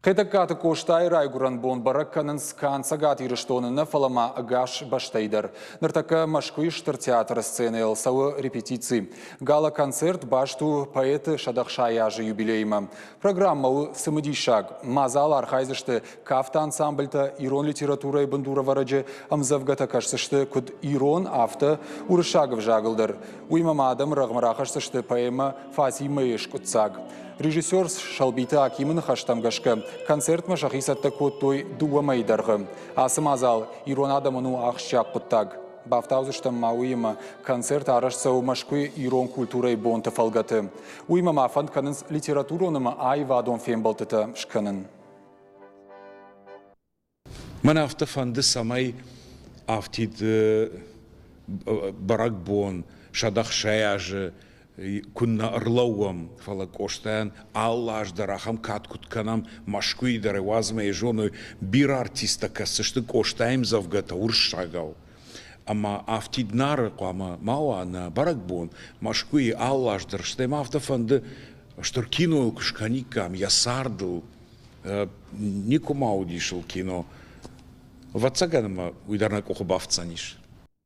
Хетӕгкаты Къостайы райгуырӕн бон бӕрӕг кӕнынц канд Цӕгат Ирыстоны нӕ, фӕлӕ ма ӕгас бӕстӕйы дӕр. Ныртӕккӕ Мӕскуыйы Стыр театры сценӕйыл цӕуы репетици. Гала-концерт баст у поэты 160 азы юбилейимӕ. Программӕ у цымыдисаг. Мадзалы архайдзысты кафты ансамбльтӕ, ирон литературӕйы бындурӕвӕрӕджы ӕмдзӕвгӕтӕ кӕсдзысты куыд ирон, афтӕ уырыссаг ӕвзагыл дӕр. Уыимӕ ма адӕмы рӕгъмӕ рахӕсдзысты поэмӕ «Фатимӕ-йы скъуыддзаг. Режиссер Сӕлбиты Акимы ныхӕстӕм гӕсгӕ, концертмӕ сӕхи цӕттӕ кодтой дыууӕ мӕйы дӕргъы. Ацы мадзал ирон адӕмӕн у ахсджиаг хъуыддаг. Бафтаудзыстӕм ма уыимӕ, концерт арӕзт цӕуы Мӕскуыйы ирон культурӕйы бонты фӕлгӕты. Уыимӕ ма фӕнд кӕнынц литературон ӕмӕ аивадон фембӕлдтытӕ скӕнын. Мӕн афтӕ фӕнды, цӕмӕй афтид бӕрӕгбон 160 азы куыннӕ ӕрлӕууӕм, фӕлӕ Къостайӕн алы аз дӕр ахӕм кад куыд кӕнӕм, Мӕскуыйы дӕр ӕй уадзмӕ йӕ зоной, бирӕ артисттӕ кӕсдзысты Къостайы ӕмдзӕвгӕтӕ уырыссагау. Ӕмӕ афтид Нары хъуамӕ ма уа нӕ бӕрӕгбон, Мӕскуыйы алы аз дӕр, стӕй мӕ афтӕ фӕнды, стыр кинойыл куы скӕниккам йӕ цардыл, Никуы ма уыдис ыл кино. Ӕвӕццӕгӕн ӕмӕ уый дӕр нӕ къухы бафтдзӕнис.